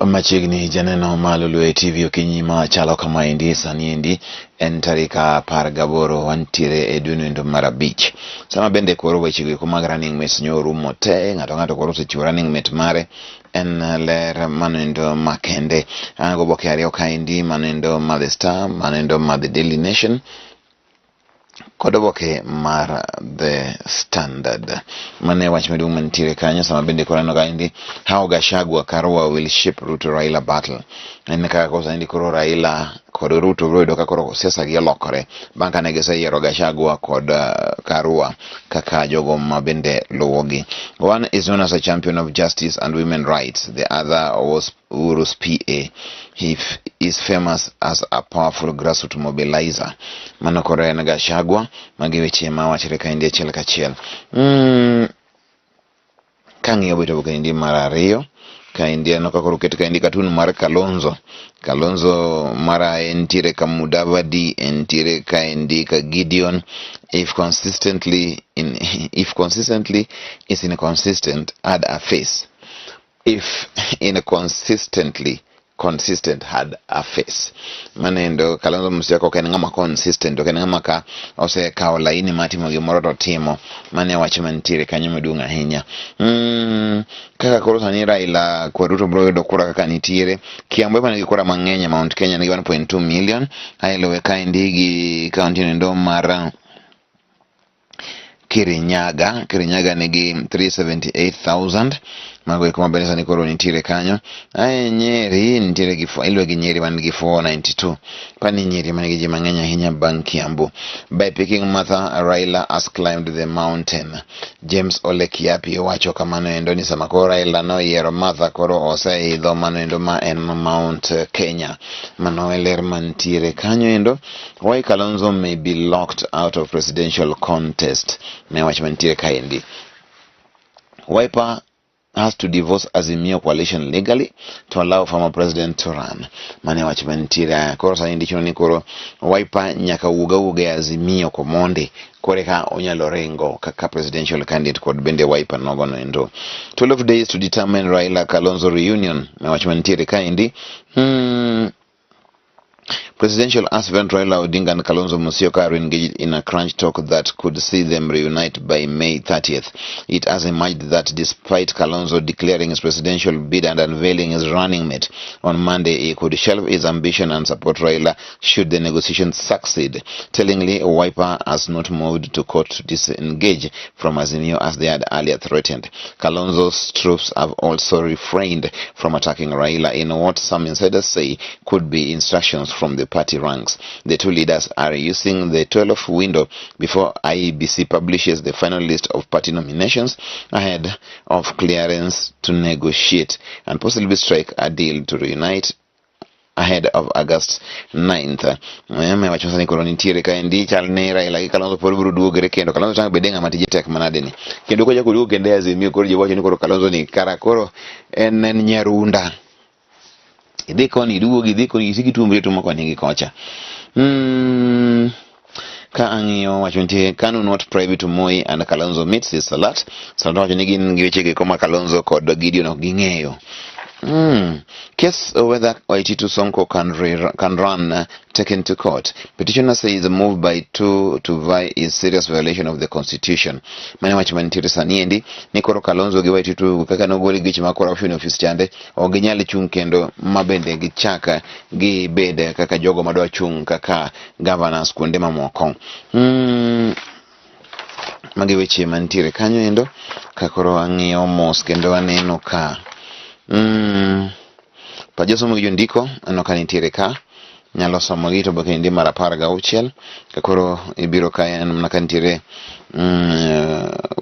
Machiegni janeno ma Lolwe TV okinyi ma chalo kamaendi sani endi en tarik 18 wantiere e dwe noendo mar abich. Sama bende koro weche go eko mag running mates nyorumo te, ng'ato ng'ato koro osechiwo running mate mare en ler manoendo makende. An goboke ariyo kaendi manoendo ma The Star, manoendo ma The Daily Nation kod oboke mar The Standard. Mano e wach maduong' mantiere kanyo sama bende koro aneno kaendi how Gachagua Karua will shape Ruto Raila battle. En kaka koro sani koro Raila kod Ruto biro yudo ka koro siasa gi olokore bang' kane giseyiero Gachagua kod Karua kaka jogo ma bende luwogi. One is known as a champion of justice and women rights. The other was Uhuru's PA. He is famous as a powerful grassroots mobilizer. Mano koro en Gachagua, magi weche ma wachre kaendi achiel kachiel. Kang'iyo bet oboke endi mar ariyo, kaendi aneno ka koro oket kaendi katun mar Kalonzo. Kalonzo mara entiere ka Mudavadi, entiere kaendi ka Gideon. If consistently is inconsistent, add a face. If inconsistently consistent had a face. Manendo Kalonzo Musyoka ok en ng'ama consistent, ok en ng'ama ka osekawo laini mar timo gimoro to timo. Mano e wach mantiere kanyo maduong' ahinya. Kaka koro sani Raila kod Ruto biro yudo kura kaka nitiere. Kiambu ema nigi kura mang'eny e Mount Kenya nigi 1.2 million. Ae luwe kaendi gi kaunti noendo mar Kirinyaga, Kirinyaga nigi 378,000 mago eko mabende sani koro nitiere kanyo. Ae Nyeri nitiere gi iluwe gi Nyeri man gi 492. Pani Nyeri man gi ji mang'eny ahinya bang' Kiambu. By picking Martha, Raila has climbed the mountain. James Ole Kiapi owacho kamano endo ni sama koro Raila noyiero Martha koro oseidho mano endo ma en Mount Kenya. Mano e ler mantiere kanyo endo. Why Kalonzo may be locked out of presidential contest. Ne wach mantiere kaendi. Wiper has to divorce Azimio coalition legally to allow former president to run. Mane wach mantiere koro sani ndichuno ni koro Wiper nyaka wuog awuoga e Azimio komondi kore ka onyalo ringo kaka presidential candidate kod bende Wiper nogo noendo. 12 days to determine Raila Kalonzo reunion. Ne wach mantiere kaendi. Presidential aspirant Raila Odinga and Kalonzo Musyoka are engaged in a crunch talk that could see them reunite by May 30th. It has emerged that despite Kalonzo declaring his presidential bid and unveiling his running mate on Monday, he could shelve his ambition and support Raila should the negotiations succeed. Tellingly, Wiper has not moved to court to disengage from Azimio as they had earlier threatened. Kalonzo's troops have also refrained from attacking Raila in what some insiders say could be instructions from the party ranks. The two leaders are using the 12 window before IEBC publishes the final list of party nominations ahead of clearance to negotiate and possibly strike a deal to reunite ahead of August 9th. Eme wacho sani koro nitiere kaendi chal ni Raila gi Kalonzo pod biro duogore kendo Kalonzo tang' bede ng'ama tije tek manade ni. Kendo kochako duogo kendo e Azimio koro ji wacho ni koro Kalonzo ni kara koro en nyarunda. Idhi koni iduogi, idhi koni isiki tuomri tumo koni gi kocha. Ka ang'iyo wacho nitie Kanu not privy to Moi and Kalonzo meets is Salat. Salat wacho ni gin gi weche go ma Kalonzo kod Gideon ok ging'eyo. Case whether Waititu Sonko can run taken to court. Petitioner says the move by two to vie is serious violation of the constitution. Mane wach mantiere sani endi ni koro Kalonzo gi Waititu kaka nogol gi weche mag corruption e ofis chande ok ginyal chung' kendo ma bende gichak gibed kaka jogo madwa chung' kaka governors kuonde mamoko. Magi weche mantiere kanyo endo ka koro ang'iyo mos kendo aneno ka pa josomo gi jondiko aneno ka nitiere ka nyalo somogi to oboke endi mar 16 ka koro ibiro kae aneno mana ka nitiere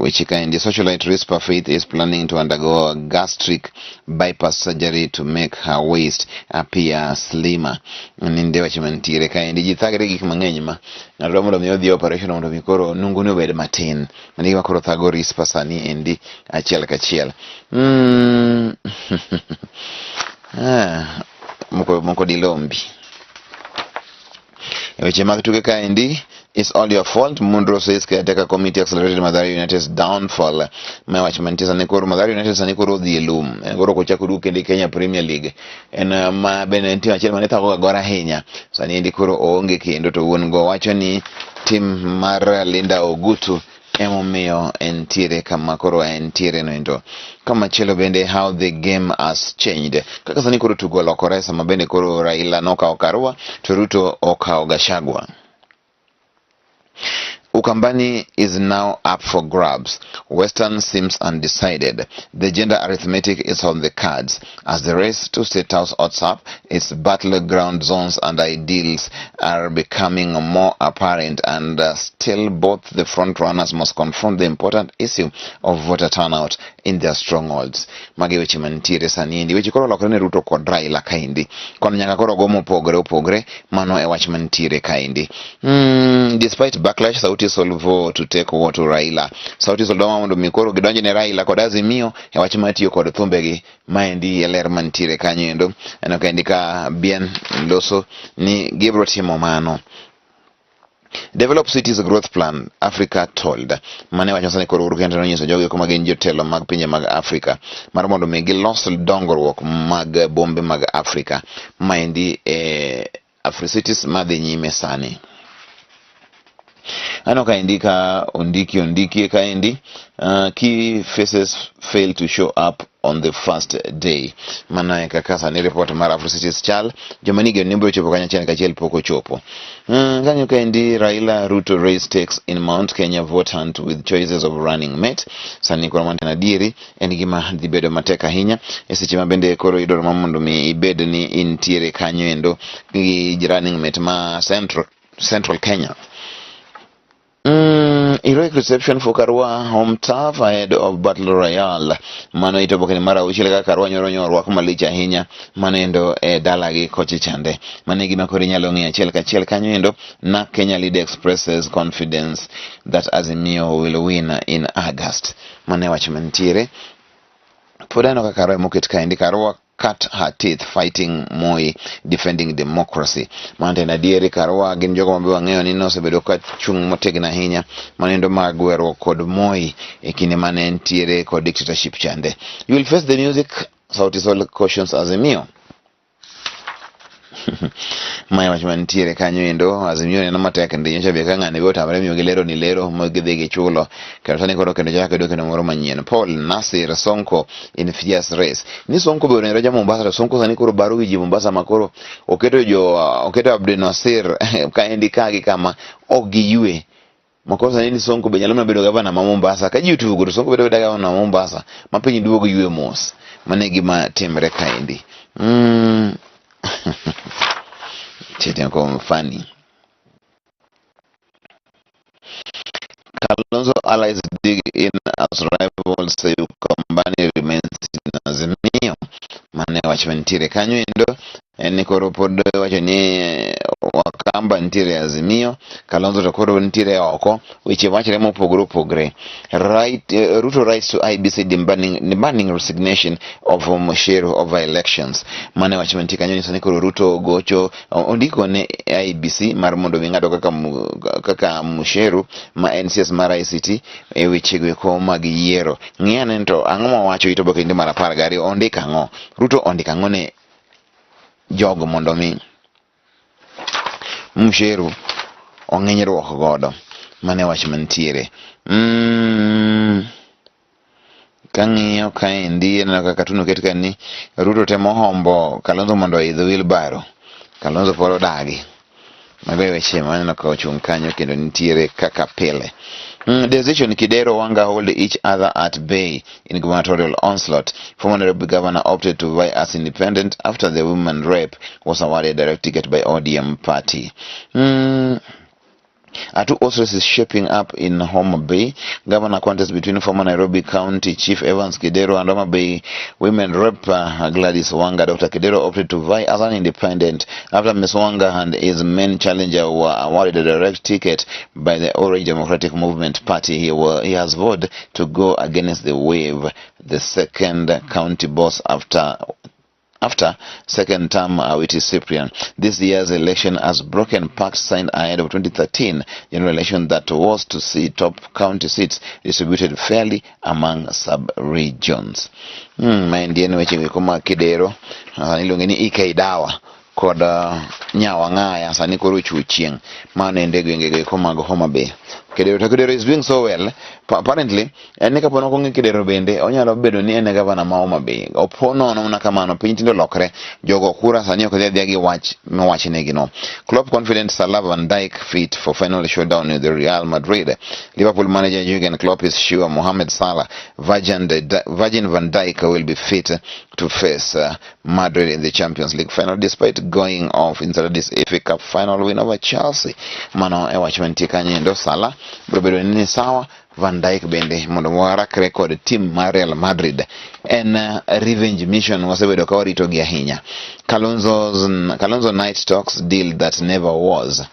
weche kaendi socialite Risper Faith is planning to undergo gastric bypass surgery to make her waist appear slimmer. Ninde weche mantiere kaendi ji thagre gik mang'eny ma ng'ato dwa mondo mi odhi e operation mondo mi koro nungone obed matin. Mano e gima koro thago Risper sani endi achiel kachiel. Ah, moko, moko dilombi. E weche mag tuke kaendi It's all your fault. Mundro says caretaker committee accelerated Mathare United's downfall. Ma wach mantie sani koro Mathare United sani koro odhi e lum. En koro ok ochak oduog kendo e Kenya Premier League. En ma bende en tim achiel mane thago ga Gor ahinya. Sani endi koro oonge kendo to wuon go wacho ni tim mar Linda Ogutu emomiyo entiere kama koro entiere no endo. Kamachielo bende how the game has changed. Kaka sani koro tugo olokore sama bende koro Raila nokawo Karua to Ruto okawo Gachagua. Ukambani is now up for grabs. Western seems undecided. The gender arithmetic is on the cards. As the race to State House odds up, its battleground zones and ideals are becoming more apparent, and still both the front runners must confront the important issue of voter turnout in their strongholds. Magi weche mantiere sani endi. Weche koro olokore ne Ruto kod Raila kaendi. Kono nyaka koro go mopogore opogore, mano e wach mantiere kaendi. Despite backlash, Sauti Sol vow to take war to Raila. Sauti Sol dwa mondo mi koro gidonj ne Raila kod Azimio e wach mar tiyo kod thumbegi. Maendi e ler mantiere kanyo endo. Aneno kaendi ka Bien loso ni gibiro timo mano. Develop Cities Growth Plan, Africa told. Mane wacho sani koro Uhuru Kenyatta nonyiso jogo eko ma gin jotelo mag pinje mag Afrika mar mondo mi gilos dongruok mag bombe mag Afrika. Maendi e Africities madhi nyime sani. Aneno kaendi ka ondiki ondikie kaendi key faces fail to show up on the first day. Mano e kaka sani report mar Africities chal. Joma nigeno ni biro chopo kanyachiel kachiel pok ochopo. Kanyo kaendi Raila Ruto raise stakes in Mount Kenya vote hunt with choices of running mate. Sani koro mano en adieri en gima dhi bedo matek ahinya e seche ma bende koro idwaro ma mondo mi ibed ni intiere kanyo endo gi running mate ma Central Kenya. Heroic reception for Karua home turf ahead of Battle Royale. Mano ito oboke mar auchiel kaka Karua nyoro nyoro rwak malich ahinya mano endo e dalagi kocha chande. Mano e gima koro inyalo ng'iyo achiel kachiel kanyo endo na Kenya leader expresses confidence that Azimio will win in August. Mano e wach mantiere. Pod aneno ka Karua emoket kaendi. Karua cut her teeth fighting Moi defending democracy. Mano en adieri Karua gin jogo mabe wang'eyo ni nosebedo ka chung' motegno ahinya manendo mag weruok kod Moi e kinde mane entiere kod dictatorship chande. You will face the music, Sauti Sol cautions Azimio. Mae wach mantiere kanyo endo Azimio neno matek ndi nyocha be ka ng'ane be otamre miyogi lero ni lero ma gidhi gichulo kendo sani koro kendo chako yudo kendo moro manyien Paul Nasir Sonko in fierce race ni Sonko be onere ja Mombasa to Sonko sani koro baro wi ji Mombasa ma koro oketo jo oketo Abdul Nasir kaendi ka gi kama ok giywe makosa ni Sonko be nyalo mana bedo gavana ma Mombasa ka ji otugo to Sonko bedo gavana ma Mombasa ma piny duogo ywe mos mano e gima timre kaendi. Chete ko funny. Kalonzo allies dig in as rivals say Ukambani remains in Azimio. Mane wach mantiere kanyo endo en ni koro pod wacho ni Wakamba nitiere Azimio, Kalonzo to koro nitiere oko, weche wachre mopogore opogore. Right, Ruto writes to IEBC demanding resignation of Mucheru over elections. Mane wach mantie kanyo nyiso ni koro Ruto gocho ondiko ne IEBC mar mondo mi ng'ato kaka Mucheru ma en CS mar ICT e wechego eko mag yiero. Ng'i ane to ang'o mowacho ito oboke mar 12 ondiko ang'o? Ruto ondiko ang'o ne jogo mondo mi Mucheru ong'inyruok godo. Mane wach mantiere. Kang'iyo kaendi aneno ka katun oket ka ni Ruto temo hombo Kalonzo mondo oidh wheelbarrow. Kalonzo pod odagi. Mago e weche maneno ka ochung' kanyo kendo nitiere kaka pile. Decision Kidero Wanga hold each other at bay in gubernatorial onslaught. Former Nairobi governor opted to vie as independent after the woman rep was awarded direct ticket by ODM party. A two-horse race is shaping up in Homa Bay. Governor contest between former Nairobi County Chief Evans Kidero and Homa Bay Women Rep Gladys Wanga. Dr. Kidero opted to vie as an independent after Ms. Wanga and his main challenger were awarded a direct ticket by the Orange Democratic Movement Party. He has vowed to go against the wave, the second county boss after After second term Awiti Cyprian. This year's election has broken pact signed ahead of 2013 general election that was to see top county seats distributed fairly among sub-regions. Maendi en weche go mag Kidero, iluonge ni EK Dawa kod Nyawang'aya sani koro ochiwo chieng' mano ende gwenge go eko mag Homa Bay. Kidero to Kidero is doing so well. Apparently en ni kapo nok ong'e Kidero bende onyalo bedo ni en e gavana ma Homa Bay. Opo nono mana kamano piny tinde olokre. Jogo kura sani ok dhi adhiya gi wach mowachnegi no. Klopp confident Salah Van Dijk fit for final showdown with Real Madrid. Liverpool manager Jurgen Klopp is sure Mohamed Salah, Virgin van Dijk will be fit to face Madrid in the Champions League final despite going off in Saturday's FA Cup final win over Chelsea. Mano e wach mantie kanyo endo Salah biro bedo ni sawa Van Dijk bende mondo warakre kod team mar Real Madrid. En revenge mission wasebedo ka warito gi ahinya. Kalonzo night talks deal that never was.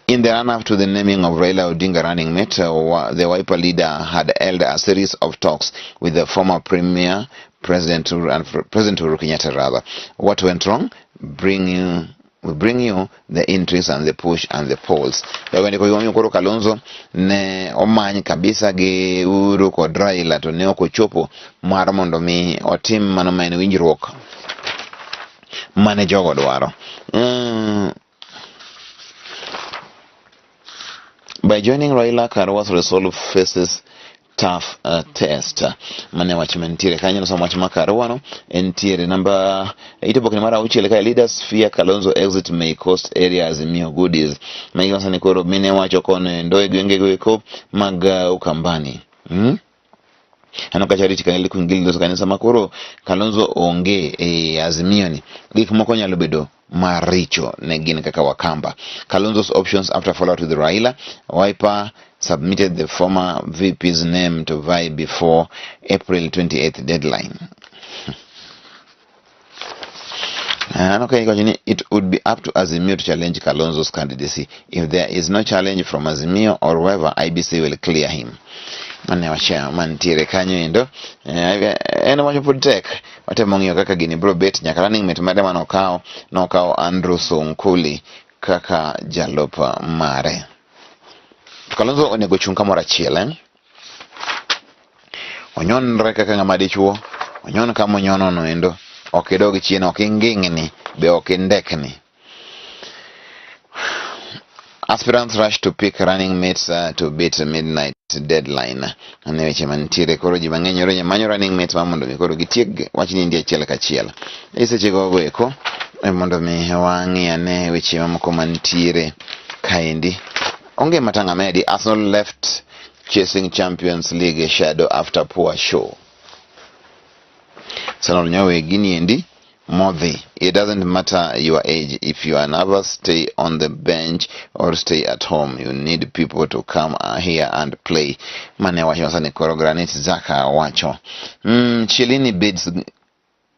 In the run-up to the naming of Raila Odinga running mate, the Wiper leader had held a series of talks with the former Premier, President Uhuru Kenyatta rather. What went wrong? We bring you the intrigues and the push and the polls. Yaani koro Kalonzo ne omany kabisa gi Uhuru kod Raila to ne ok ochopo mar mondo mi otim mano ma en winjruok mane jogo dwaro. By joining Raila, Karua's resolve faces tough test. Mane wach mantiere kanyo somo wach ma Karua no entiere namba itoboke mar auchiel kae leaders fear Kalonzo exit may cost areas Azimio goodies. Maigi sani koro mine wacho kono endo e gwenge go eko mag Ukambani. Aneno ka Charity Kanili Kwingili loso kanisa ma koro Kalonzo onge e Azimio ni gik moko nyalo bedo maricho ne gin kaka Wakamba. Kalonzo's options after fallout with Raila. Wiper submitted the former VP's name to vie before April 28th deadline. Okay, it would be up to Azimio to challenge Kalonzo's candidacy. If there is no challenge from Azimio or whoever, IBC will clear him. Mane wacha mantiere kanyo endo. En wacho pod tek. Watemo ng'iyo kaka gini bro bet nyaka running mate mare mane okawo nokawo Andrew Sonkoli kaka jalup mare. Kalonzo onego chung' kamoro achiel, Onyonre kaka ng'ama dichuo, onyon kama onyono no endo. Ok idog chien, ok ingingni, be ok indekni. Aspirants rush to pick running mates to beat midnight deadline. Ane weche mantiere koro ji mang'eny oro manyo running mates ma mondo mi koro gitiek wachni endi achiel kachiel. E seche gogo eko mondo mi wang'i ane weche mamoko mantiere kaendi. Onge matanga medi, Arsenal left chasing Champions League shadow after poor show. Arsenal nyowe gini endi modhi. It doesn't matter your age. If you are nervous, stay on the bench or stay at home. You need people to come here and play. Mane wacho sani koro Granit Xhaka wacho. Chiellini bids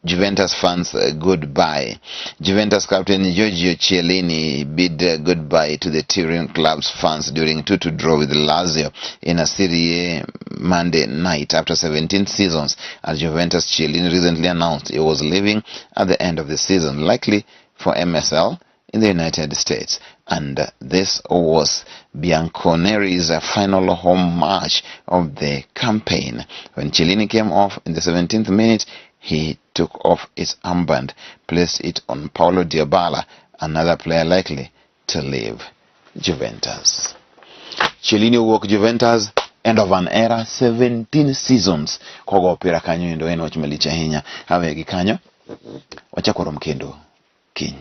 Juventus fans goodbye. Juventus captain Giorgio Chiellini bid goodbye to the Turin club's fans during 2-2 draw with Lazio in a Serie A Monday night. After 17 seasons at Juventus, Chiellini recently announced he was leaving at the end of the season, likely for MSL in the United States. And this was Bianconeri's final home match of the campaign. When Chiellini came off in the 17th minute, he took off his armband, placed it on Paulo Dybala, another player likely to leave Juventus. Chiellini owuok Juventus, end of an era, 17 seasons. Kogo opira kanyo endo en wach malich ahinya. Awegi kanyo, wachako rom kendo kiny.